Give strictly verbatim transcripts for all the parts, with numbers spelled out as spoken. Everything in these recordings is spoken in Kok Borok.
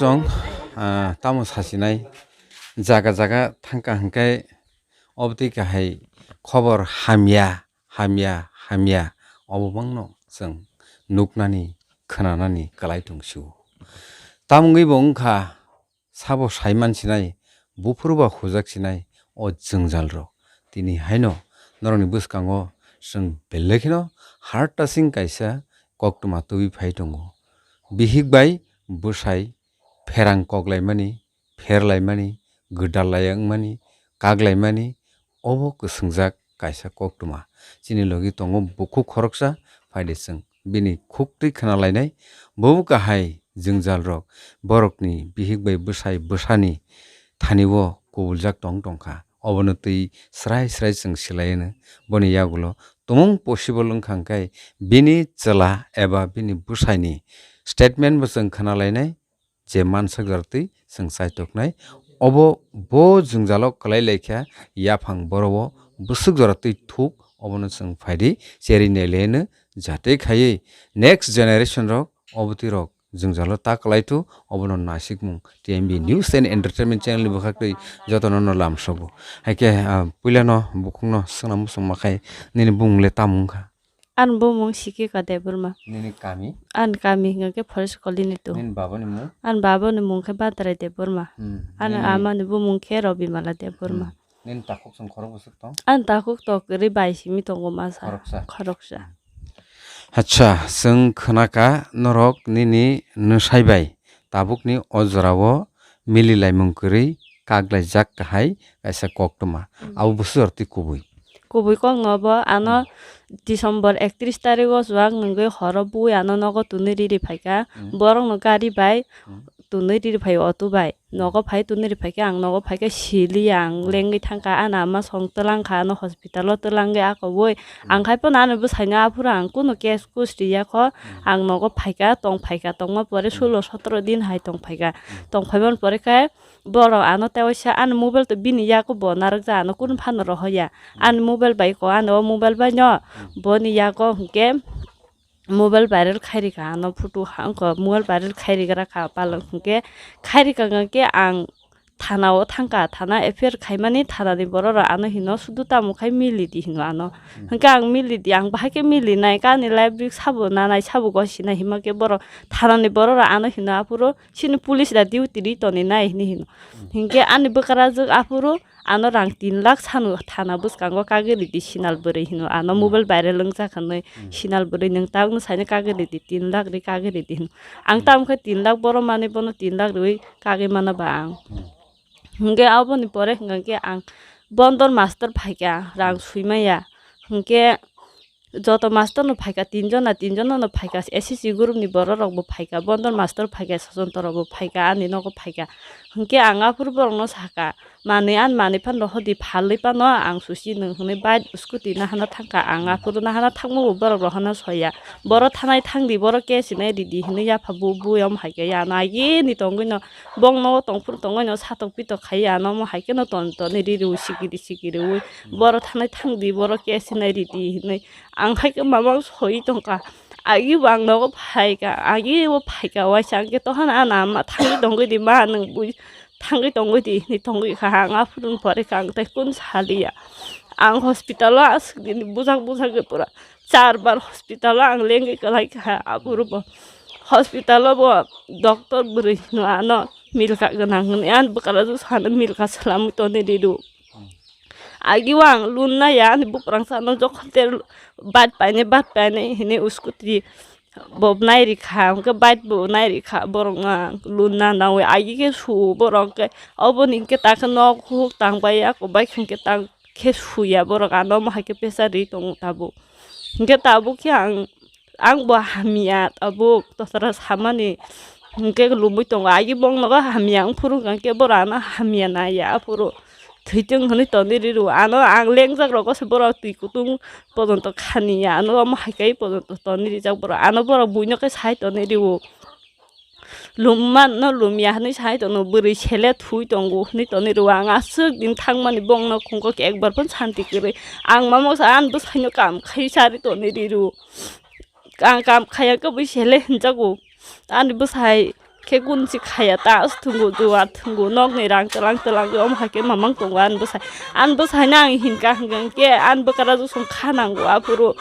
Tong, ah, tamo sasinai jaga jaga thangka hwnkhe obotwi kahai khobor hamya, hamya, hamya obo bangno chwng nuknani, khwnanani kwlai tong sio. Tamungwi bo wngkha sabo saiman sinai, buphuru ba hujak sinai o jwngjal rok. Tini haino norokni bwskango chwng belai kheno heart touching kaisa koktwma tubui phai tongo. Bihik bai bwsai pherang koklaimani, pherlaimani, gwdal laiya wngmani, kaklaimani, obo kwswngjak kaisa koktwma. Chini logi tongo bukhuk khoroksa, phaide chwng bini khuktwi khwnalainai. Bobo kahai jwngjal rok borokni bihik bai bwsai bwsani thani o kubuljak tong tongkha. Obono twi srai srai chwng silaiyano. Boni yagulo tumung possible wngkha hwnkhe bini chwla eba bini bwsaini statement bo chwng khwnalainai. Je mansak jora twi chwng chaitoknai. Obo bo jwngjalo kwlai laikha yaphang boro o bwswk jora twi thuk obono chwng phaidi cheri naileno jate khaiwi next generation rok obotwi rok jwngjalo ta kwlai thu obono nasikmung T M B News and Entertainment channel ni bwkhak twi jotono no lamsogo. Haikhe, ah, puilano bukhukno swngna muchungma khai nini bumung le tamo wngkha? Ani bumung Sikika Debbarma. Nini kami? Ani kami hingke Forest Colony two. Nini baba ni mung? Ani baba ni mung khe Badrai Debbarma. Hmm. Ani nini ama ni bumung khe Robimala Debbarma. Hmm. Nini takhuk song khorok bwswk tong? Ani takhuk tok ri bai simi tongo masa. Khoroksa? Khoroksa. Acha, chwng khwnaka norok nini nwsai bai tabukni o jorao mili laimung kwrwi kaklaijak kahai kaisa koktwma. Hmm. Abo bwswk jora twi kubui? Kubui kokno bo ano Hmm. December ektrish tarigo chuwak nungwi horo bui ano nogo twnwi riri phaikha. Hmm. Borokno gari bai Hmm. Twnwi riri phai auto bai. Hmm. Nogo phai twnwi riri phaikha, ang nogo phaikha siliya, ang Hmm. lengwi thangkha, ano ama song twlangkha, ano hospital o twlangwi akobwi. Hmm. Ang khai phano ano bwsaino aphuru ang kunu case kus riyakho, Hmm. ang nogo phaikha, tong phaikha, tongma pore Hmm. sulo sotro din hai tong phaikha. Hmm. Tong phaimani pore khe borok ano tewaisa ani mobile to bini yago bo narwkjak, ano kunu phano rohoya. Hmm. Ani mobile bai ko, ano o mobile bai no Hmm. boni yago hwnkhe mobile viral khairikha ano photo ha wngkha, mobile viral khairigra kha palok hwnkhe khairikha hwnkhe ang thana o thangkha, thana F I R khaimani thanani borok rok ano hino sudu tamo khai mili di hino ano. Hmm. Hwnkhe ang mili di, ang bahai khe mili nai, kani life risk sabo nanai sabo gosi nai, hima khe borok thanani borok rok ano hino aphuru chini police da duty ri toni nai hinwi hino. Hmm. Hinkhe ani bwkrajwk aphuru ano rang tin lakh sano thana bwskango kagwi ridi sinal bwrwi hino, ano Hmm. mobile viral wngjak hinwi Hmm. sinal bwrwi nwng tabukno saino kagwi ridi, tin lakh ri kagwi ridi hino. Ang Hmm. tamo khe tin lakh borok manwi bono tin lakh riwi kagwi mano ba ang. Hmm. Hinkhe aboni pore hwnkha khe ang bondon master phaikha, rang Hmm. swimaya. Hinkhe joto master no phaikha, tinjon na tinjon no phaikha, S S C group ni borok rok bo phaikha, bondon master phaikha, sajonto rok bo phaikha, ani nogo phaikha. Hinkhe ang aphuru borok no sakha, manwi ani manwi phano rohor di, phalwi phano ang susi nwng hwnwi bike scooty nahana thangkha, ang aphuru nahana thangma bo borok rohorno soya. Borok thanai thangdi, borok case hinai ridi hinwi yapha bu bu yom hai khe ya ano agini tongwi no bong nogo tongphuru tongwi no satok pitok khai ya ano omo hai khe no ton toni riri sikiri sikiri ui. Borok thanai thangdi, borok case hinai ridi hinwi. Ang hai khe mama soi tongkha. Agi bo ang nogo phaikha, agi bo phaikha, waisa ang khe tohan ana ama thangwi tongwi di ma, nwng bui thangwi tongwi di hinwi tongwi kha. Ang aphuru pore kha, ang tei kun saliya. Ang hospital o aswk dini bujak bujak khe pura char bar hospital o ang lengwi kwlai kha. Aphuru bo hospital o bo doctor bwrwi hino ano milka gwnang hinwi, ani bwkrajwk sano milka swlamwi toni ridu. Agi o ang lun naiya, ani buprang sano jokhon ter bat painai, bat painai hinwi scooty bo nai rikha, hwnkhe bike bo nai rikha, borok no ang lun na naui agi khe su borok khe, oboni hwnkhe takhe nok huk tang bai ya, kok bai hwnkhe tang khe suya borok, ano omo hai khe pesa ri tongo tabuk. Hwnkhe tabuk khe ang Ang bo hamya tabuk, totra samani hwnkhe lumui tongo. Agi bong nogo hamya wng phuru hwnkhe borok ano hamya naiya aphuru thwitwng hwnwi tonwi rw. Ano ang lengjak rogo se borok twi kutung pojonto khaniya, ano omo hai khe pojonto tonwi rijak borok. Ano borok buino khe sai tonwi rw. Lumma no lumya hwnwi sai tono, bwrwi sele thui tongo hwnwi tonwi rw. Ang aswk din thangmani bongno khungkok ekbar phano santi kwrwi. Ang mamo sa ani bwsaino kam khai sari tonwi rw. Ang kam khaiya khe bui sele hinjago. Ani bwsai Khe kun si khaya ta, as thwngo, duar thwngo, nokni rang twlang twlang, omo hai khe mamang tongo ani bwsai. Ani bwsaino ang hinkha, hinkha khe ani bwkra jusung kha nango aphuru.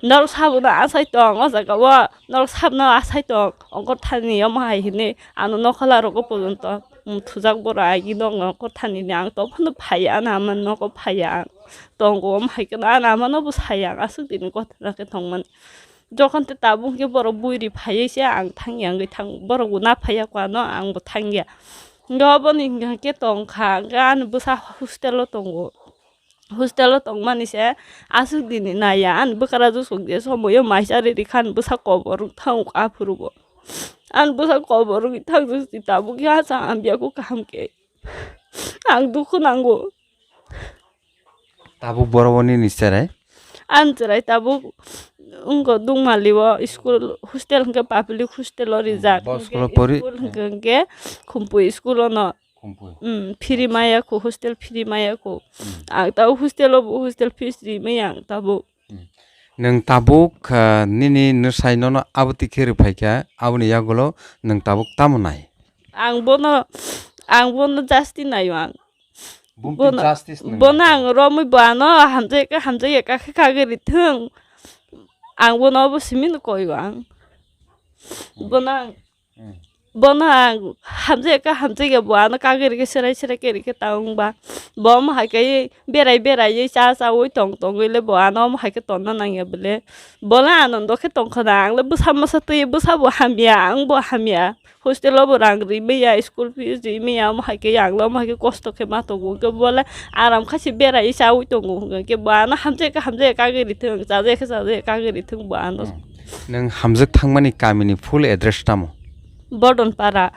Norok sabono asai tong, o jaga o norok sabono asai tong, ongkor thani omo hai hinwi ano nokhola rogo pojonto, um, thujak borok agi nokno ongkor thani ni ang tong phano phaiya, ano ama nogo phaiya ang tongo, omo hai kheno ano ama nobo saya ang aswk dini kothoma khe tongmani. Jokhon tei tabuk hwnkhe borok buiri phaiwi se ang thangya wngwi thang, borok bo na phaiya kho ano, ang bo thangya. Hwnkhe oboni hwnkhe tongkha, hwnkhe ani bwsa hostel o tongo. Hostel o tongmani se aswk dini naiya, ani bwkra jusuk je somoio mai charwi rikha, ani bwsa kobor wng thang aphuru bo. Ani bwsa kobor wngwi thang jusuk tabuk ya sa hamya kho kaham khe. Ang dukhu nango. Tabuk borok bo nini cherai? Ani cherai tabuk wngkha Dungmali o school hostel hwnkhe public hostel o rijak. Bo school o pori? School hwnkhe, hwnkhe Khumpui school o no. Khumpui. Hmm, free maya kho, hostel free maya kho. Hmm. Ang tabuk hostel o bo hostel fees ri maya ang tabuk. Hmm. Nwng tabuk, ah, nini nwsai nono aboni khe rwphaikha, aboni yagulo nwng tabuk tamo nai? Ang bono, ang bono justice naio ang. Bumtwi bono, justice nwng bono nai? Ang romwi bo ano hamjakya, hamjakya kha khe kagwi rithwng. Ang bono obo simi no koio ang. Hmm. Bono ang Hmm. Bono ang hamjakya kha hamjakya bo ano kagwi rikhe serai serai khe rikhe ta wngba. Bo omo hai khe berai berai cha chawi tong tongwi le bo ano omo hai khe tonna nangya bwle. Bo le anando khe tongkha da, ang le bwsa masa twi bwsa bo hamya, ang bo hamya. Hostel o bo rang ri maya, school fees ri maya, omo hai khe ang le omo hai khe kosto khe ma tongo. Hwnkhe bo le aram kha se berai chawi tongo. Hwnkhe bo ano hamjakya kha hamjakya kagwi rithwng, chajakya kha chajakya kagwi rithwng bo ano. Hmm. Nwng hamjak thangmani kamini full address tamo? Bordon para.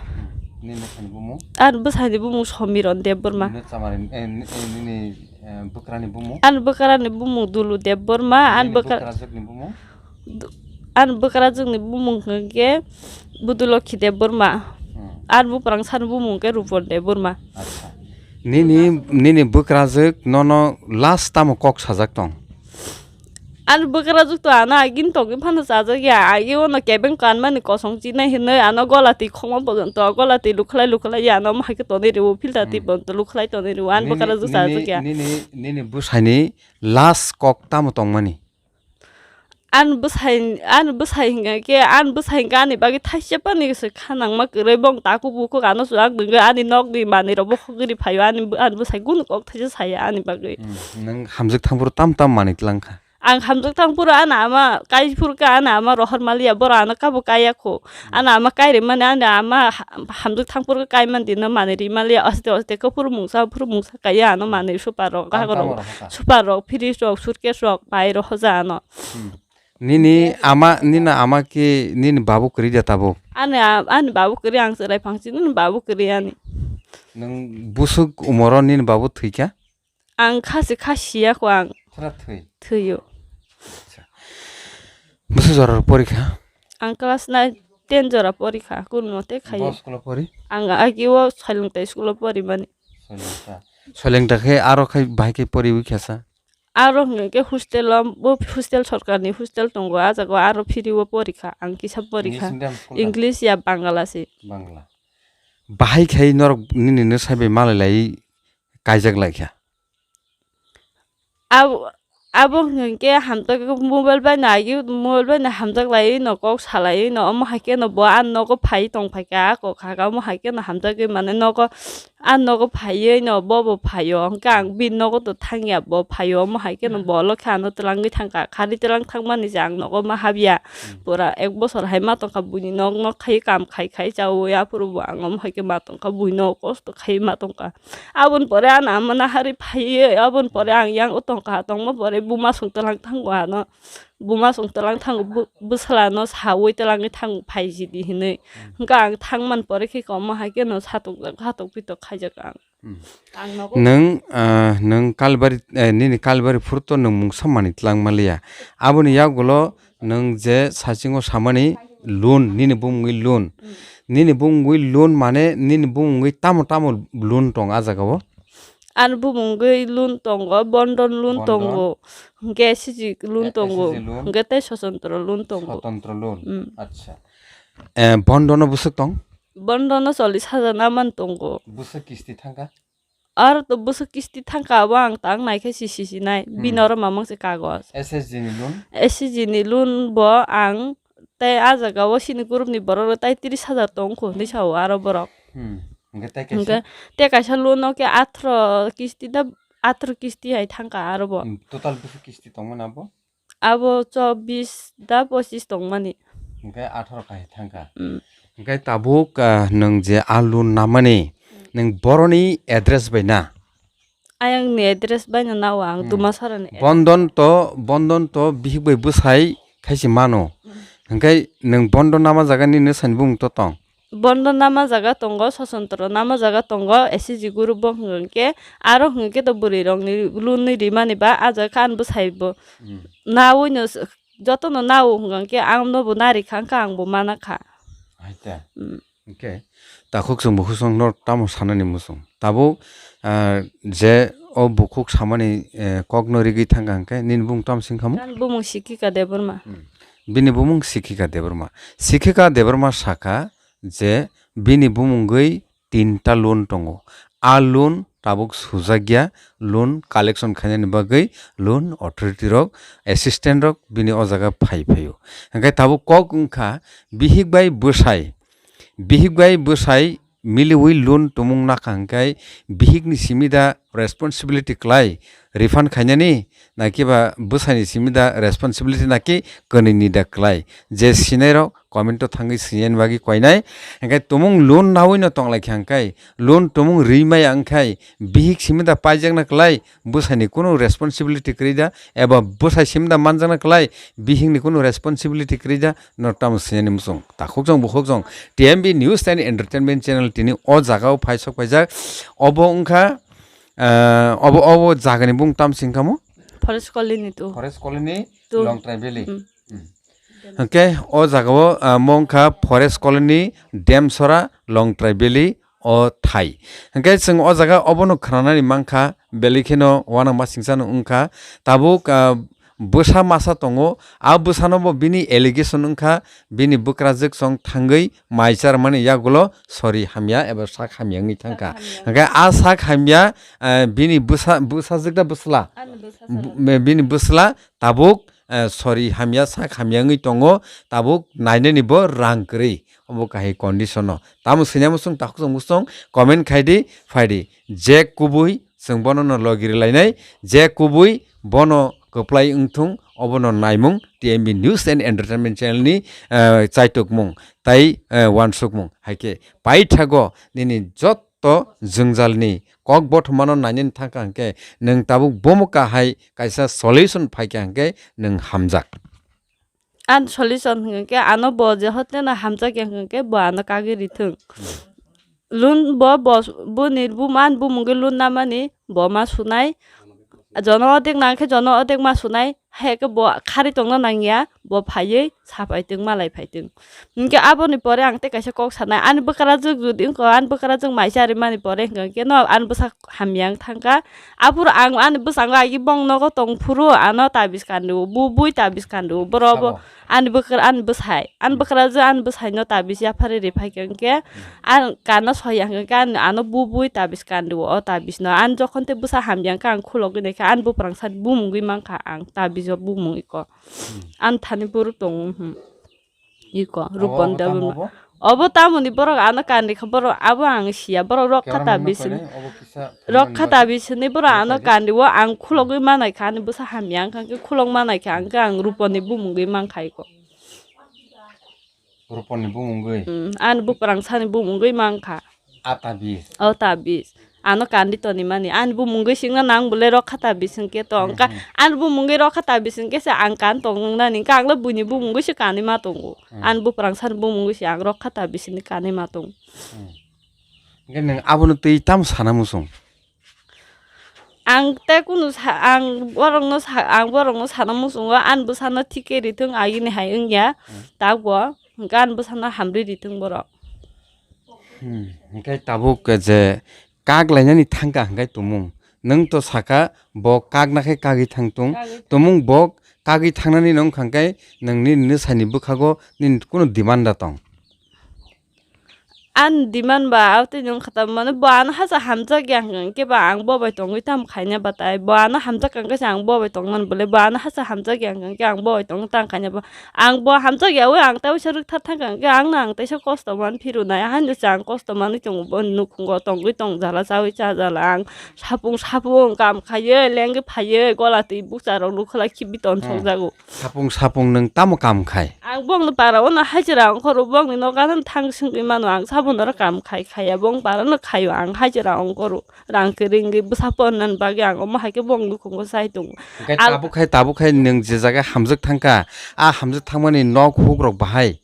Nini bwsani bumung? Ani bwsani bumung Somiron Debbarma. Nini chamari, eh, ni-, eh, nini, eh, bwkrani bumung? Ani bwkrani bumung Dulu Debbarma, ani nini bwkra-, bwkrajwkni bumung? Du-, ani bwkrajwkni bumung hwnkhe Budulokhi Debbarma. Hmm. Ani buprangsani bumung khe Rupon Debbarma. Acha. Nini, nini bwkrajwk nono last tamo kok sajak tong? Ani bwkrajwk to ano agini tongwi phano chajakya, agi ono kebeng kanmani kosong chinai hinwi ano gola twi khokma pojonto gola twi lukhlai lukhlai ya ano omo hai khe tonwi rwo, filter twi Hmm. pojonto lukhlai tonwi rwo, ani Nini, bwkrajwk nini, chajakya. Nini, nini bwsaini last kok tamo tongmani? Ani bwsai, ani bwsai hwnkha khe, ani bwsai hwnkha ani bagwi thaisa pani se kha nangma kwrwi, bong takhuk bukhuk ano chuwak nungwi ani nokni manwi rok bokhok giri phaio, ani, ani bwsai kunu kok thaisa saya ani bagwi. Hmm, nwng hamjak thangphuru tam tam manwi twlang kha? Ang hamjak thang phuru ani ama kai phuru khe ani ama rohor maliya, borok ano kabo kaiya kho. Hmm. Ani ama kai rimani ani ama ha-, hamjak thang phuru khe kai mani dino manwi ri maliya, aste aste khe phuru mungsa phuru mungsa kaiya ano Hmm. manwi super rok, Tam gahak tam rok, rok hoka? Super rok, fridge rok, suitcase rok pai rok hoja ano. Hmm. Nini ama, nini ama khe nini babu kwrwi da tabuk? Ani a-, ani babu kwrwi, ang chwrai phang chini babu kwrwi ani. Nwng busuk umoro nini babu thwikha? Ang kha se kha siya kho ang. Phura thwi? Thwio. Acha. Bwswk jora rok pori kha? Ang class nine, ten jora pori kha, kun mote khai. Bo school o pori? Ang agi o Soilingta school o pori mani. Soilingta. Soilingta khe aro khai bahai khe poriwi kha sa? Aro hwnkhe hostel o, bo hostel sorkarni hostel tongo, ah jaga o aro free o pori kha, ang kisa pori kha. English medium school da? English ya Bangla se. Bangla. Bahai khai norok nini no sai bai malai lai kaijak lai kha. Abo, abo hwnkhe hamjak mobile bai no agi, mobile bai no hamjak lai no kok salai no, omo hai khe no bo ani nogo phai tong phai kha, kok kha kha, omo hai khe no hamjagwi mane nogo, ani nogo phaiwi no bo bo phaio, hwnkhe ang bini nogo to thangya, bo phaio, omo hai khe no Hmm. bo lo khe ano twlangwi thang kha, khari twlang thang mani se ang nogo ma habya, Hmm. pura ek bosor hai ma tong kha buini nog nog khai kam khai khai chaui, aphuru bo ang omo hai khe ma tong kha, buini nogo kosto khai ma tong kha. Aboni pore ani ama naharwi phaiwi, aboni pore ang yang o tongkha, tongma pore buma song twlang thango ano. Buma song twlang thango, bu-, bwsla no sawi twlangwi thango, phaisidi hinwi. Hmm. Hwnkhe ang thangmani pore khe omo hai kheno satokjak, satok pitok khaijak ang. Hmm. Ang nogo. Nwng, ah, nwng Kalbari, eh, nini Kalbari phuru to nwng mungsa manwi twlang manliya. Aboni yagulo nwng je sachingo samani loan, nini bumungwi loan. Hmm. Nini bumungwi loan mane nini bumungwi tamo tamo loan tong ah jaga o? Ani bumungwi loan tongo, Bondon loan Bondon. Tongo, hwnkhe S C G loan tongo, S C G loan. Hwnkhe tei Swatantro loan tongo. Swatantro loan. Hmm. Acha. Eh, Bondono bwswk tong? Bondo no chollish hajar naman tongo. Bwswk kisti thangkha? Aro to bwswk kisti thangkha, abo ang tang naikhe si, si, si nai. Hmm. Bini oro mamang se kagoj. S S G ni loan? S S G ni loan bo ang tei a jaga o sini group ni borok rok tai tris hajar tong kho hinwi sao aro borok. Hmm. Hwnkhe tei kaisa? Hwnkhe tei kaisa loan o khe athro kisti da, athro kisti hai thangkha aro bo. Hmm, total bwswk kisti tongmani abo? Abo chobbish da pochish tongmani. Hwnkhe atharo kahai thangkha. Mm. Hwnkhe tabuk, ah, nwng je a loan namani, nwng boroni address bai na? Ayang ni address bai no nao ang, hmm, Dumasara ni. Bondon to, Bondon to bihik bai bwsai khaisi mano. Mm. Hwnkhe nwng Bondon nama jaga ni nwsani bumung to tong? Bondo nama jaga tongo, Sosontor nama jaga tongo, S C G group bo hwnkhe, aro hwnkhe to bwrwi rokni loan ni rimani ba, a jaga khe ani bwsai bo. Hmm. Nawi no s-, joto no nao hwnkhe ang no bo nari kha, wngkha ang bo mana kha. Hai ta. Hmm. Hwnkhe takhuk chwng bukhuk chwng no tamo sanani muchung. Tabuk, ah, je o bukhuk samani, eh, kok no rigwi thangkha hwnkhe nini bumung tamo singkhamu? Ani bumung Sikhika Debbarma. Hmm. Bini bumung Sikhika Debbarma. Sikhika Debbarma sakha, je bini bumungwi tinta loan tongo. A loan tabuk sujakya, loan collection khainani bagwi loan authority rok, assistant rok bini o jaga phai phaio. Hwnkhe tabuk kok wngkha bihik bai bwsai, bihik bai bwsai miliwi loan tumung nakha hwnkhe bihikni simi da responsibility klai refund khainani, naki ba bwsaini simi da responsibility naki kwnwini da klai? Je sinai rok comment o thangwi sinani bagwi koinai. Hwnkhe tumung loan nawi no tonglaikha hwnkhe, loan tumung ri maya wngkhai bihik simi da paijakna klai, bwsaini kunu responsibility kwrwi da, eba bwsai simi da manjakna klai, bihikni kunu responsibility kwrwi da, no tamo sinani muchung. Takhuk jong bukhuk jong T M B News and Entertainment Channel tini o jaga o phai sok paijak. Obo wngkha, ah, obo, obo jagani bung tam singkamo? Forest Colony two. Forest Colony, two. Longtrai Valley. Hmm. Hmm. Hwnkhe o jaga o, ah, mo wngkha Forest Colony, Demsora, Longtrai Valley o thai. Hwnkhe chwng o jaga obono khwnanani mankha, belai kheno uanang masingchano wngkha. Tabuk, ah, bwsa masa tongo, a bwsano bo bini allegation wngkha, bini bwkrajwk chong thangwi mai charmani yagulo sori hamya eba sak hamya wngwi thangkha. Sak hamya. Hwnkhe a sak hamya, eh, bini bwsa, bwsajwk da bwsla? Ani bwsa Bu-, sala. Bini bwsla tabuk, eh, sori hamya sak hamya wngwi tongo, tabuk nainani bo rang kwrwi, obo kahai condition o. Tamo sini muchung takhuk chwng muchung comment khai di, phai di. Je kubui chwng bono no logi rwlainai, je kubui bono kwplai wngthung, obono naimung T M B News and Entertainment Channel ni, eh, chaitukmung tai, eh, uansukmung. Hai khe paithago nini jotto jwngjalni kok bothomano nainani thangkha hwnkhe nwng tabuk bomo kahai kaisa solution phaikha hwnkhe nwng hamjak. Ani solution hwnkhe ano bo je hoteno hamjakya hwnkhe bo ano kagwi rithwng. Loan bo, bo, boni buma ani bumungwi loan namani bo ma sunai. Jono odek nangkhe jono odek ma sunai. Hai khe bo khari tongna nangya, bo phaiwi sapai tong, malai phai tong. Hinkhe aboni pore ang tei kaisa kok sanai, ani bwkrajwk jodi wngkha, ani bwkrajwk mai charwimani pore hwnkhe no ani bwsa hamya wng thangkha. Aphuru ang ani bwskango agi bong nogo tong phuru ano tabis kandi o, bu bui tabis kandi o, boro bo sabo. Ani bwkra-, ani bwsai, ani bwkrajwk ani bwsaino tabis yapharwi riphaikha hwnkhe, ang kano soya hwnkhe ani ano bu bui tabis kandi o, o tabisno ani jokhon tei bwsa hamya wngkha ang khulogwi naikha, ani bwpwrangsani bumungwi mankha ang tabiso bumung iko. Hmm. Ani thani buru tongo, hmm. Iko, obo, Rupon obo tamo Debbarma. Obo? Obo tamoni borok ano kandi kha, borok abo ang siya, borok rok kha tabis hwnwi. Rok kha tabis hwnwi borok ano kandi o ang khulogwi manai kha, ani bwsa hamya wngkha hwnkhe khulok manai kha, hwnkhe ang Ruponi bumungwi mankha iko. Ruponi bumungwi? Hmm, ani bwpwrangsani bumungwi mankha. A tabis. O tabis. Ano kandi tonimani. Ani bumungwi singna nang bole rok kha tabis hwnkhe to. Hmm, wngkha, hmm. Ani bumungwi rok kha tabis hwnkhe se ang kan tong wngnani. Wngkha ang le buini bumungwi se kanwi ma tongo. Hmm. Ani bwpwrangsani bumungwi se ang rok kha tabis hwnwi kanwi ma tongo. Hmm. Hwnkhe nwng abono twi tamo sana muchung? Ang tei kunu sa-, ang borokno sa-, ang borokno sana muchungo, ani bwsano thik khe rithwng, agini hai wngya, hmm, takbo, hwnkhe ani bwsano hamrwi rithwng borok. Hmm, hwnkhe tabuk je kak lainani thangkha hwnkhe tumung, nwng to sakha bo kakna khe kagwi thangtung, kagwi. Tumung bo kagwi thangnani wngkha hwnkhe nwng nini nwsani bwkhago nini kunu demand da tong? Ani demand ba, abo tini wngkha ta, mane bo ano hasa hamjak ya hwnkhe ba ang bo bai tongwi tamo khaina batai, bo ano hamjak hwnkhe se ang bo bai tongmani bole, bo ano hasa hamjak ya hwnkhe ang bo bai tongwi tamo khaina ba, ang bo hamjak ya wi ang ta wisa rwktha thangkha hwnkhe ang no ang teisa kosto man phirunai, haino se ang kosto manwi tongo, bo nukhungo tongwi tong jala chawi cha jala ang sapung sapung kam khaiwi lengwi phaiwi gola twi bukcha rok nukhwlai khibi tonsok jago. Sapung sapung nwng tamo kam khai? Ang bongni para o no hajira ongkhoro, bongni nogo ano thang swngwi mano, ang sabono oro kam khai khaiya, bong para no khaio, ang hajira ongkhoro, rang kwrwi wngwi bwsa pornani bagwi ang omo hai khe bong nukhungo chai tongo. Hwnkhe Al- tabuk khai, tabuk khai nwng je jaga hamjak thangkha, a hamjak thangmani nok huk rok bahai?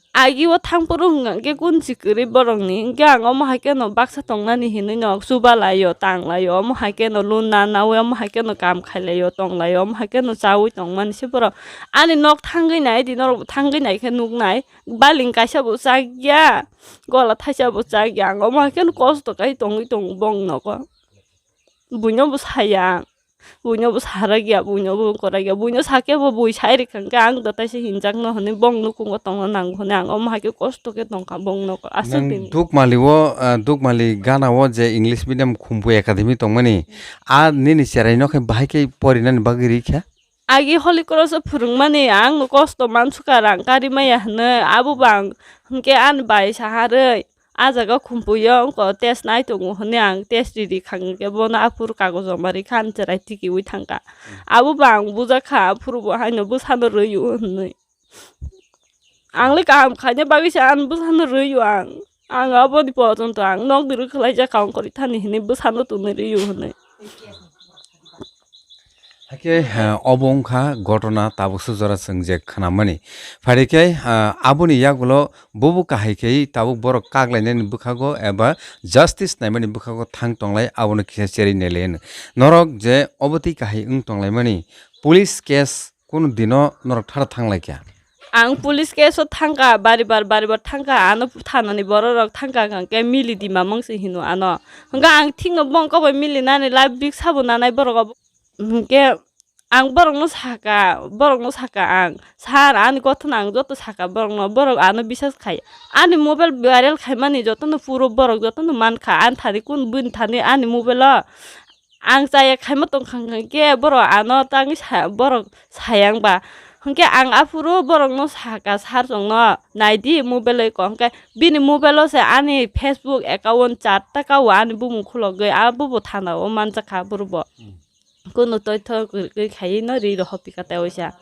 Agi o thang phuru hwnkha khe kun si kwrwi borokni, hwnkhe ang omo hai kheno baksa tongnani hinwi no chuba laio, tang laio, omo hai kheno lun na naui, omo hai kheno kam khai laio, tong laio, omo hai kheno chaui tongmani se borok. Ani nok thangwi nai di, norok bo thangwi nai khe nuknai, baling kaisa bo chak ya, gola thaisa bo chak ya, ang omo hai kheno kosto khai tongwi tongo bong nogo. Buino bo saya ang. Buino bo sarak ya, buino bo korak ya, buino sakhe bo bui sai rikha hwnkhe ang da taisa hinjakno hwnwi bong nukhungo tongna nango hwnwi ang omo hai khe kosto khe tongkha bong nogo aswk. Nwng din Dukmali o, ah, Dukmali gana o je English medium Khumpu Academy tongmani, a nini cherai no khe bahai khe porinani bagwi rikha? Agi Holy Cross o phwrwngmani ang no kosto mansukha, rang kari maya hwnwi, abo bo ang hwnkhe ani bai saharwi. A jaga Khumpuio wngkha test nai tongo hwnwi ang test riri khangkhe bono aphuru kagojo mari kha ani chwrai tikiui thangkha. Abo bo ang bujakha, aphuru bo haino bwsano rwio hwnwi. Ang le kaham khaina bagwi se ani bwsano rwio ang. Ang aboni pojonto ang nokni rwkhlaijakha ongkhorwi thani hwnwi bwsano tonwi rwio hwnwi. Hakhe, eh, obo wngkha gotona tabuksa jora chwng je khnamani. Phaikhe, eh, aboni yagulo bubu kahai khe tabuk borok kaklainani bwkhago eba justice naimani bwkhago thang tonglai abono kisa cherwi nailai hwno. Norok je obo twi kahai wng tonglaimani, police case kunu dino norok thara thanglaikha? Ang police case o thangkha, bari bar, bari bar thangkha, ano thanani borok rok thangkha, hwnkhe mili di mamang se hino ano. Hwnkhe ang thikno bongkha bai mili nani life risk sabo nanai borok abo. Hwnkhe ang borokno saka, borokno saka ang, "Sir, ani kothon ang joto saka borokno, borok ano bisas khai." Ani mobile viral khaimani jotono puro borok jotono mankha, ani thani kun buini thani ani mobile o. Ang chaya khaima tongkha hwnkhe borok ano tangwi sa, borok sayang ba. Hwnkhe ang aphuru borokno saka, "Sir, chwngno naidi mobile oi," ko hwnkhe bini mobile o se ani Facebook account charta kao ani bumung khulogwi, abo bo thana o manjakha aphuru bo. Hmm. Kunu toitho kwrwi khaiwi no ri rohor pika tei oisa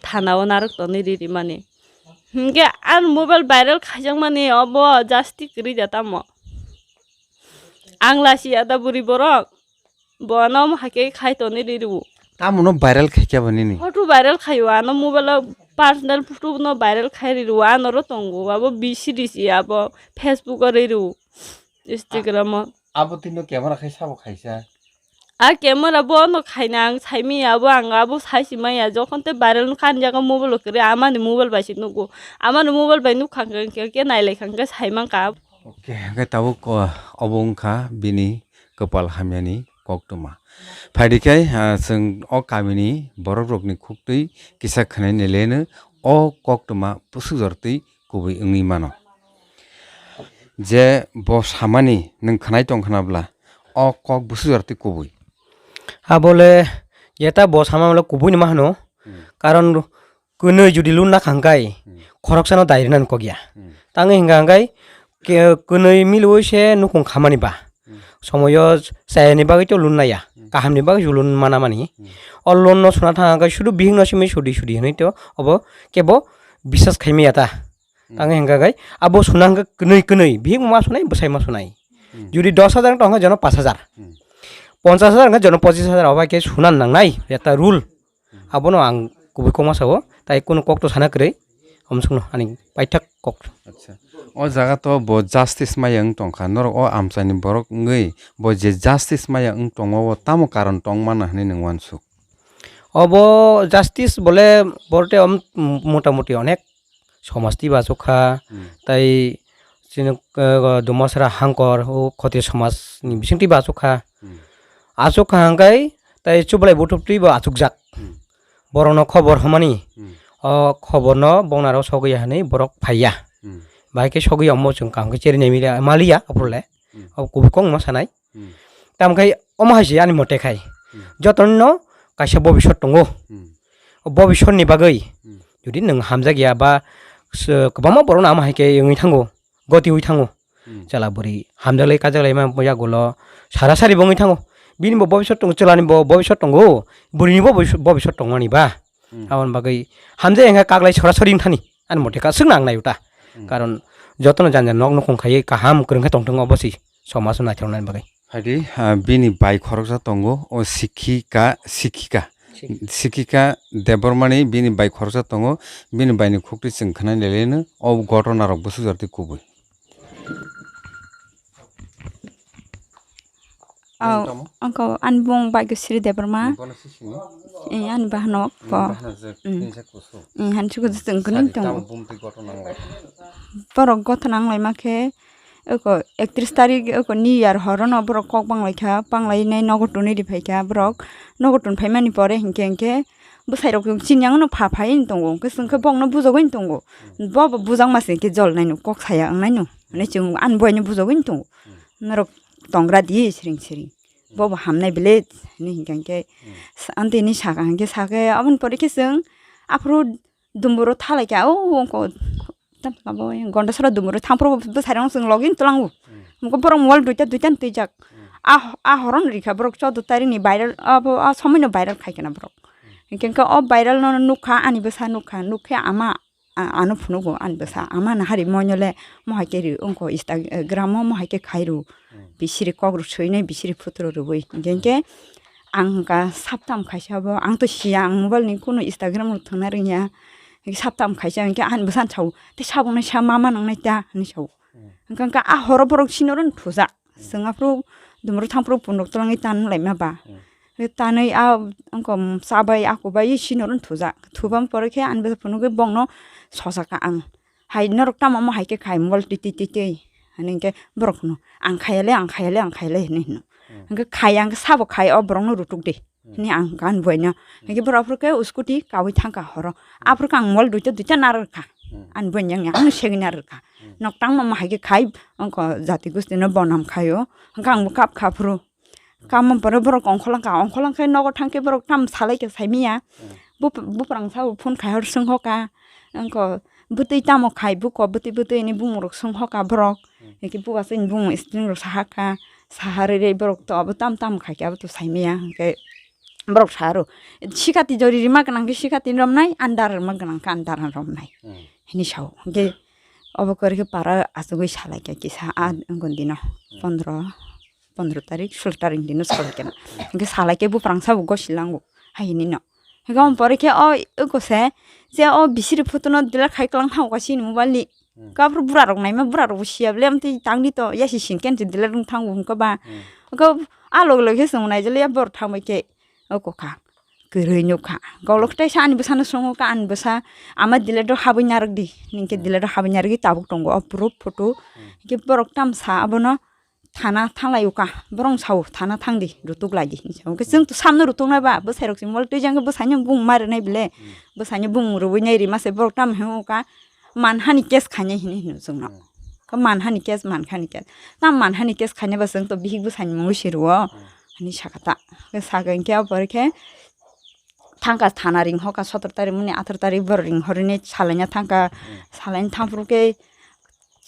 thana o narwk tonwi ri rimani. Hwnkhe ani mobile viral khaijakmani obo justice kwrwi da tamo? Ang lasi ya da buri borok. Bo ano omo hai khe khai tonwi ri rw. Tamo no viral khai khe bo nini? Photo viral khaio ano mobile o, personal photo no viral khai ri rw, ano ro tongo abo B C D C abo Facebook o ri rw, Instagram o. Abo twi no camera khai sabo khaisa? A camera bo no khaina ang sai manya abo, ang abo sai si manya, jokhon tei viral no khan jaga mobile o kwrwi amani mobile bai se nugo, amani mobile bai nukha hwnkhe khe nailai kha hwnkhe sai mankha. Okay, hwnkhe tabuk, o, obo wngkha bini kwpal hamyani koktwma. Phaidi khe, ah, chwng o kamini borok rokni khuktwi kisa khwnai ni leno o koktwma bwswk jortwi kubui wngwi mano. Je bo samani nwng khwnai tong khna bwla, o kok bwswk jortwi kubui. Abole jeta bo sama bole kubui ni ma hwno. Hmm. Karon kwnwi jodi lun na kha hwnkhe, hmm, khoroksano dai rwnani kok ya. Hmm. Tangwi hwnkha hwnkhe ke-, kwnwi milwi se nukhung khamani ba. Hmm. Somoyo chayani bagwi to lun naya. Hmm. Kahamni bagwi se lun mana mani. Hmm. O loan no suna thang hwnkhe sudu bihik no simi sudi sudi hwnwi to obo kebo bisas khai maya ta. Hmm. Tangwi hwnkha hwnkhe abo suna hwnkhe kwnwi kwnwi bihik ma sunai bwsai ma sunai. Hmm. Jodi dos hajar wng tong hwnkhe jono pash hajar. Hmm. Ponchash hajar wngkhe jono pochis hajar obo hai khe suna nangnai, ekta rule. Hmm. Abono ang kubui kokma sao, tai kunu kok to sana kwrwi, omsukno ani paithak kok. Acha. O jaga to bo justice maya wng tongkha, norok o amchaini borok wngwi bo je justice maya wng tongma o tamo karon tong mano hwnwi nwng uansuk? Obo justice bole borte om motamuti onek somaj twi bo achukha, hmm, tai chini, eh, Dumasra Hangkor o khoti somaj ni bisingtwi bo achukha. Hmm. Achukha hwnkhe tai chubalai buthubtwi bo achukjak. Hmm. Borokno khobor hwnmani, hmm, o khoborno bongnaro sogwi ya hwnwi borok phaiya. Hmm. Bahai khe sogwi omo chwng kaham khe cherwi nai mili-, maliya, aphuru le. Hmm. Abo kubui kok ma sanai. Hmm. Tamo khe omo hai se ani mote khai. Hmm. Jotono kaisa bobisot tongo. Hmm. O bobisot ni bagwi Hmm. jodi nwng hamjak ya ba s-, kwbangma borok no ama hai khe wngwi thango, goti wi thango. Hmm. Chwla bwrwi hamjaklai kajaklai ma yagulo sara sari bo wngwi thango. Bini bo bobisot tongo, chwla ni bo bobisot tongo, bwrwi ni bo bobis-, bobisot tongo ani ba. Hmm. Aboni bagwi hamjak ya wngkha kaklai sora sori wngthani. Ani mote ka swk nang nai uta. Hmm. Karon jotono janja nok nokong khaiwi kaham kwrwng khe tongthung obo si somaj no naithok nani bagwi. Haidi, ah, bini bai khoroksa tongo, o sikhika, sikhika. Sikhika. Sikhika Debbarmani bini bai khoroksa tongo, bini bai ni khukti chwng khwnai leleno, o ghotona rok bwswk jora tei kubui. Aw, tamo? Ang kho ani bung Bhagyoshri Debbarma. Bono sisini? Eh, ani bahanok Ani po. Bahana je Mm. kinsa kusu. Eh, han chuko jisung kuning Sadi tongo. Tamo bumti ghotona nang lai. Borok ghotona nang lai ma khe, oko ektrish tarik, oko New Year horono borok kok bang lai kha, bang lai nai nogo tuni ri phai kha borok. Nogo tun phai mani pore hinkhe hinkhe bwsai rok chini yang no pha phai tongo. Hinkhe chwng khe bokno bujogwi tongo. Bo bo bujak ma se hinkhe jol nai no kok saya wng nai no. Hwnwi chwng ani boino bujogwi tongo. Norok tongra di siring siring. Bo bo hamnai bele hinwi hinkha hinkhe Hmm. sa-, ang tini saka hinkhe sakhe aboni pore khe chwng aphuru dumburo thalai kha o ongko tam abo Gondasora dumburo thangphuru bwsai rok chwng login twlango. Hmm. Ongko borok mobile duita duita twijak. Hmm. A, a horon rikha borok choudo tarikni viral abo a somoino viral khai khna borok. Hmm. Hinkhe hinkhe o viral no nukha ani bwsa nukha nukhe ama a-, ano phunugo ani bwsa, ama nahari moino le mohai khe ri wngkho Instagram o mohai khe khai rw. Hmm. Bisiri kok rw swinai bisiri phutro rwui. Hinkhe hinkhe ang hwnkha saptam khaisa bo, ang to siya, ang mobile ni kunu Instagram rw thwngna rwngya. Hinkhe saptam khaisa hinkhe ani bwsa sao, "Tei sabuknai sa mama nangnai ta?" hinwi sao. Hmm. Hinkhe hinkhe a horo borok sino rw thujak. Chwng aphuru dumuru thangphuru punrok twlangwi tan laima ba. Hmm. Tanwi a wngkha chabai akubai sinoro thujak. Thubam pore khe ani bwsa phunugwi bongno sosa kha ang. Hai norok tamo omo hai khe khai mobile twi twi twi twi. Hwnwi hinkhe borok hwno, "Ang khayale, ang khayale, ang khayale," hinwi hwno. Hmm. Hinkhe khai ang sabo khai o borokno rutuk di. Hmm. Hwnwi ang kha ani buaino. Hmm. Hinkhe borok aphuru khe scooty kaui thangkha horo. Hmm. Aphuru khe ang mobile duita duita narwkha. Hmm. Ani buaino yang yang ano segwi narwkha. Hmm. Nok tangma omo hai khe khai wngkha jati gustino bonam khaio. Hinkhe ang bo kap kha phuru. Kamo borok, borok ongkholong kha, ongkholong khe nogo thang khe borok tam salai khe saimanya. Hmm. Bup-, buprang sabo phone khai hor swng hoka. Wngkha bwtwi tamo khai buko bwtwi bwtwi hinwi bumung rok swng hoka borok. Hmm. Hinkhe bubaso ni bumung screen rok saha kha. Saha rwi rwi borok to abo tam tam khai khe abo to saimanya. Hinkhe borok sa aro. Sikati jori rima gwnang khe sikati romnai, andar rima gwnang khe andar romnai. Hmm. Hinwi sao. Hinkhe obo kwrwi khe para achugwi salai kha kisa a Hmm. wngkha dino. Hmm. Pondro. Pondro tarik, sulo tarik dino salai kena. Hinkhe salai khe buprang sabo gosi lango, hai hinwi no. Hinkhe omo pore khe o, oko se, je o bisiri photo no delete khai kwlang thango kaisa chini mobile ni. Hmm. Kabru bura rok naima, bura rok bo siya bole, amtwi tangdi to, yasi sin ken se delete wng thango hwnkhe ba. Hmm. Hwnkhe a log log khe chwng naijali ya bor thangbai khe, oko kha. Kwrwi nukha. Golok tei sa ani bwsano swngo kha, ani bwsa ama delete o habwi narwk di. Hinkhe Hmm. delete o habwi narwgwi tabuk tongo o proof photo. Hmm. Hinkhe borok tam sa abono, thana thanglai o kha, borok sao thana thangdi, rutuk lai di hinwi sao. Hwnkhe chwng to samno rutuk nai ba, bwsai rok se mol twi jang khe bwsai ni bung ma rwnai bele, Hmm. bwsai ni bung rwui nai rima se borok tamo hinwi o kha, manhani case khainai hinwi hino chwngno. Hmm. Kha manhani case, mankhani case. Tam manhani case khainai ba chwng to bihik bwsai ni mungwi se rwo, Hmm. hinwi sakha ta. Khe sakha hinkhe o pore khe, thangkha thana ring hoka sotor tarik mani atharo tarik borok ring horini salaina thangkha. Hmm. Salaina thangphuru khe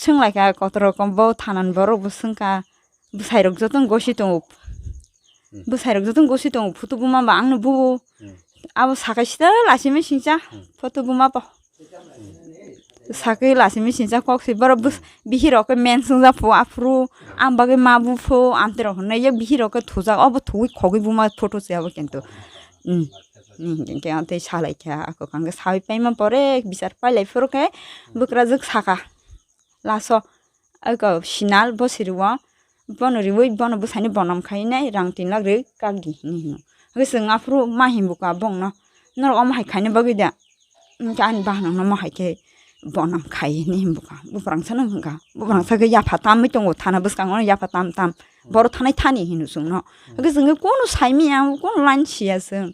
swnglaikha kotor rokom bo thanani borok bo swngkha. Bwsai rok jotono gosi tongo. Hmm. Bwsai rok jotono gosi tongo photo buma ba angno buo. Hmm. Abo sakai sita lachimwi singcha Hmm. photo buma bo. Sakhe lachimwi singcha kok se borok bwsa-, Hmm. bihirok khe men swngjak phu aphuru, Hmm. ang bagwi ma bu phu amtwi rok hwnwi ye bihirok khe thujak obo thugwi khogwi buma photo se abo kintu. Hmm. Hmm, hinkhe ang tei salai kha ako kang khe sawi paima pore bichar pailai phuru khe Hmm. bwkrajwk sakha. Laso ako sinal bo siriwo bono riwi bono bwsani bonam khainai rang tin lakh rwi kakdi hinwi hino. Hwnkhe chwng aphuru ma himbuka bongno norok omo hai khaina bagwi da. Hinkhe ani bahanokno omo hai khe bonam khai hinwi himbuka. Buprangsa no hwnkha. Buprangsa khe yapha tamwi tongo thana bwskango yapha tam tam. Borok thanai thani hino chwngno. Hwnkhe chwngkhe kono saimanya, kono line siya chwng.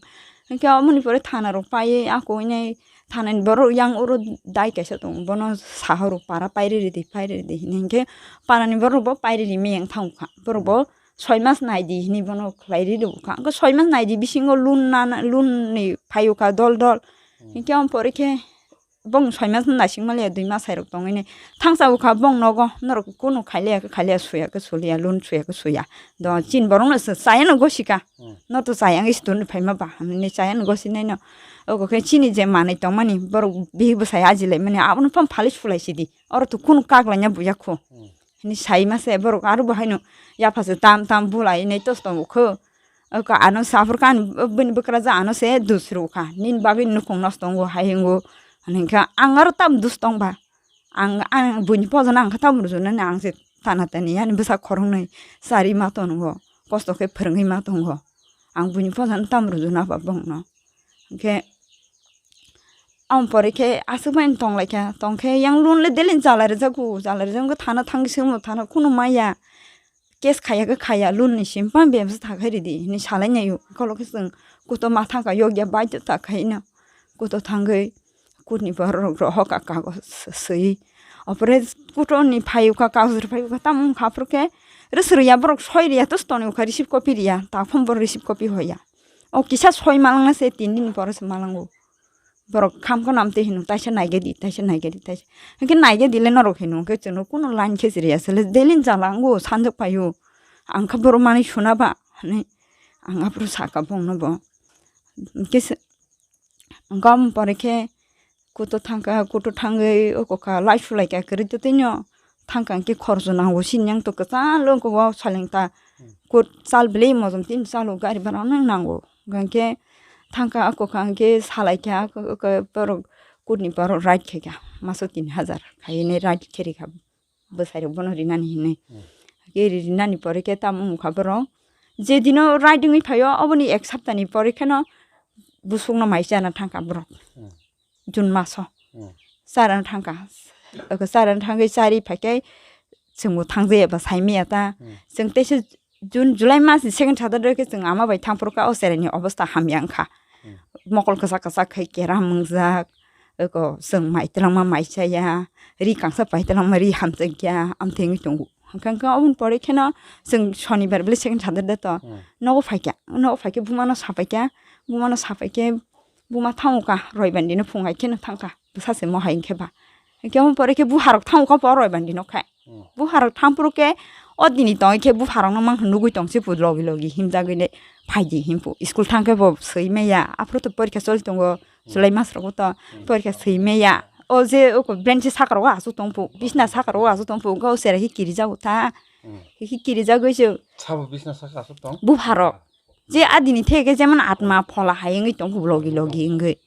Hwnkhe omoni pore thana rok paiwi ako hinwi Thanani borok yang oro dai kaisa tongo, bono sahoro para pairiri di, pairiri di hini hinkhe parani borok bo pairiri meyang thango kha. Borok bo soi mas nai di hini bono khlai ri rw kha. Wngkhe soi mas nai di bisingo loan nana, loan ni phaio kha dol dol. Hmm. Hinkhe omo pore khe bong soi mas naising maliya, dui mas hai rok tongwi ni thangsa o kha bong nogo norok kunu khailiya khe khailiya, suya khe suliya, loan suya khe suya. Do chin borok no se chaya no gosi kha. Hmm. No to chaya wngwi se toni phaima ba, hamni chaya no gosi nai no. Oko khe chini je manwi tongmani, borok bihik bwsai ajilaimani, abono phano phali sulai sidi. Oro to kunu kak laina buya kho. Hmm. Hini sai ma se borok aro bo haino yapha se tam tam bulai nai tos tongo kho. Oko ano saphur kha ani bini bwkra ja ano se dus rw kha. Nini bagwi nukhung nosto wngo hai wngo. Hini kha ang aro tam dus tong ba. Ang, ang buini pojono ang kha tam rujuna ni ang se tana tani ani bwsa khoroknwi chari ma tongo. Kosto khe phwrwngwi ma tongo. Ang buini pojono tam rujuna ba bongno. Hinkhe Aboni pore khe aswk bai tong lai kha, tong khe yang loan le daily chalai rwjago, chalai rwjak wngkha thana thangwi se omo thana khunu maya, case khaya khe khaya, loan ni sim phano bebsa tha khai ridi hinwi salai nai o, ukholo khe chwng kuto ma thang kha yokya baidhota khai no kuto thangwi court ni borok rok rohor kha kagoj swi, opore court ni phai o kha kagoj rok phai o kha tamo wngkha aphuru khe rwswrwi ya borok soi ri ya to stoni o kha receipt copy ri ya ta phano borok receipt copy hoi ya. O kisa soi malangna se tin din ni pore se malango. Borok kham khwnam twi hino, "Taisa naigadi, taisa naigadi, taisa." Hinkhe naigadi le norok hino, hinkhe chwngno kuno line khe chiriya se le, "Daily ni chala ango, sanjak paio. Ang kha borok manwi suna ba," hinwi ang aphuru saka bongno bo. Hinkhe se, gom pore khe kuto thangkha, kuto thangwi oko kha, lai sulai kha kwrwi twtwino. Thangkha hinkhe khoroksa nango, sini yang to kwchalo wngkha o saleng ta. Hmm. Kut sal bwlwi mojom tini salo gari bana nang nango. Hwnkhe thangkha ako kha hinkhe salai kha ako, ako borok kutni borok ride khe kha. Maso tin hajar khainai ride khe rikha bwsai rok bono rinani hinwi. Hmm. Khe ri-, rinani pore khe tamo wngkha borok. Je dino ride wngwi phaio oboni ek saptani pore kheno busukno mai chana thangkha borok. Hmm. June maso. Hmm. Charano thangkha. Oko charano thangwi chari phaikhe chwngbo thangjaya ba saimaya ta. Hmm. Chwng teisa June, July mas ni second Saturday khe chwng ama bai thangphuru kha o cheraini obostha hamya wngkha. Hmm. Mokol kwchak kwchak khai keram wngjak. Oko chwng mai twlangma mai chaya. Ri kangsa pai twlangma ri hamjakya. Amtwi wngwi tongo. Hwnkhe, hwnkhe oboni pore kheno chwng sonibar bwlai second Saturday to. Hmm. Nogo phaikha. Nogo phaikhe bumano sapaikha. Bumano sapaikhe Buma thango kha, roibani dino phung hai kheno thangkha, bwsa se mo hai wngkhe ba. Hinkhe omo pore khe buharok thango kha po roibani dino khai. Hmm. Buharok thangphuru khe o dini tongwi khe buharokno mang nugwi tong se pu logi logi himjagwi le phaidi himpu. School thangkhe bo swi maya, aphuru to porikha choli tongo, hmm, July mas rogo to, hmm, porikha swi maya. O je o ko bench saka rogo asuk tongpu, bisna saka rogo asuk tongpu, wngkha o cherai khe kirijago ta. Hmm. Khe kirijagwi se sabo bisna saka asuk tong? Buharok. Je adini theke jemon atma phola hai wngwi tongkha logi logi wngwi.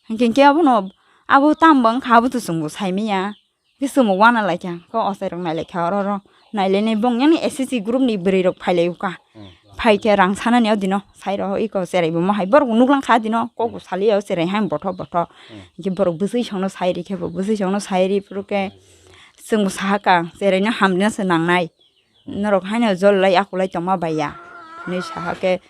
Hinkhe hinkhe abono abo tamo wngkha abo to chwngbo saimanya. Khe chwngbo uanalaikha, khe ochairok nailaikha oro oro. Nailainai bong yani S S C group ni bwrwirok phailaikha. Hmm. Phaikhe rang sanani o dino, sairo iko cheraibo mohai borok nuglangkha dino, kokbo saliya o cherai hai botho botho. Hmm. Hinkhe borok bwswi songno sairikhe bo, bwswi songno sairi phuru khe chwngbo sahaka, cheraino hamrina se nangnai. Norok haino jol lai akulai tongma bai ya hinwi saha khe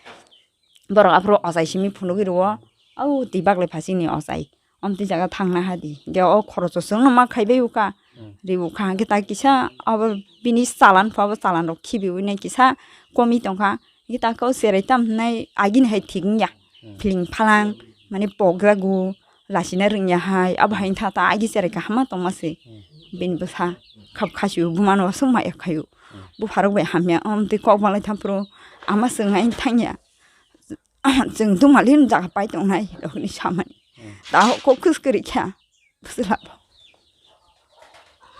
borok aphuru ochai simi phunugwi rwo. Au twi baklai phasingni ochai. Omtwi jaga thangna hadi. Hinkhe o khorocho chwngno ma khaibai uka. Hmm. Ribu kha hinkhe ta kisa abo bini chalan pho abo chalan rok khibiwi nai kisa komi tongkha. Hinkhe ta khe o cherai tam hinai agini hai thik wngya. Hmm. Philing phalang mane pokjago. Lasina rwngya hai, abo hai wngkha ta agi cherai kaham ma tongma se. Hmm. Bini bwsa khap khasio buma no aswk ma ya khaio. Hmm. Bupharok bai hamya, omtwi kok balai thampro ama swng hai thangya. Chwng dumali no jaga pai tongnai rokni samani. Hmm. Ta kok khus kwrwi kha bwsla bo.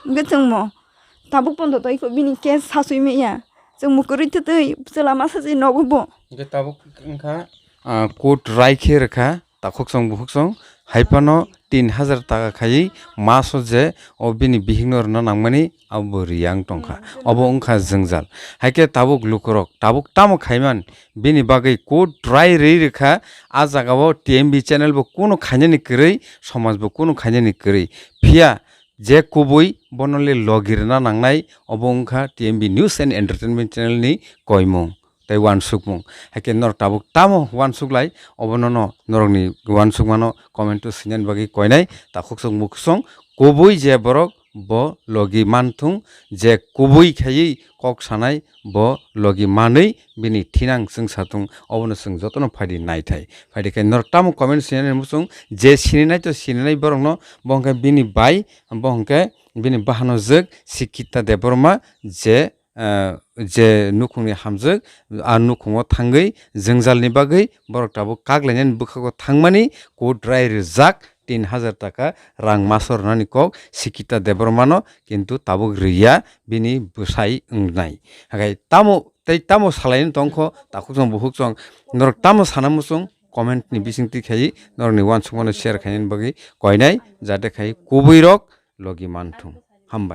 Hwnkhe chwngmo tabuk pondo to iko bini case sasui maya. Chwngmo kwrwi twtwi bwsla masa se nogo bo. Hwnkhe tabuk wngkha, ah, court rai khe rwkha. Takhuksong bukhuksong hai phano tin hajar taka khaiwi maso je o bini bihikno rwna nangmani abo bo riyang tongkha. Obo wngkha jwngjal. Hai khe tabuk lukurok tabuk tamo khaiman bini bagwi court rai rwi rwkha. A jagao T M B channel bo kunu khainani kwrwi, somaj bo kunu khainani kwrwi. Phiya je kubui bono le logi rwna nangnai, obo wngkha T M B News and Entertainment channel ni koimung. tei uansukmung. Haikhe norok tabuk tamo uansuk lai, obono no norokni uansukmano comment o swinani bagwi koinai takhuk song mukhusong kubui je borok bo logi manthung, je kubui khaiwi kok sanai bo logi manwi bini thinang chwngsathung, obono chwng jotono phaidi naithai. Phaidi khe norok tamo comment swinani muchung, je sininai to sininai borokno, bo hwnkhe bini bai, bo hwnkhe bini bahano jwk Sikita Debbarma, je ah, je nukhungni hamjwk, a nukhungo thangwi jwngjalni bagwi borok tabuk kak lainani bwkhago thangmani kut rai rijak tin hajar taka rang maso rwnani kok Sikita Debbarmano, kintu tabuk riya bini bwsai wngnai. Hakhai tamo tei tamo salaini tongkho takhuk song bukhuk song norok tamo sana muchung comment ni bisingtwi khaiwi norokni uansukmano share khainani bagwi koinai, jate khai kubui rok logi manthung. Hambai.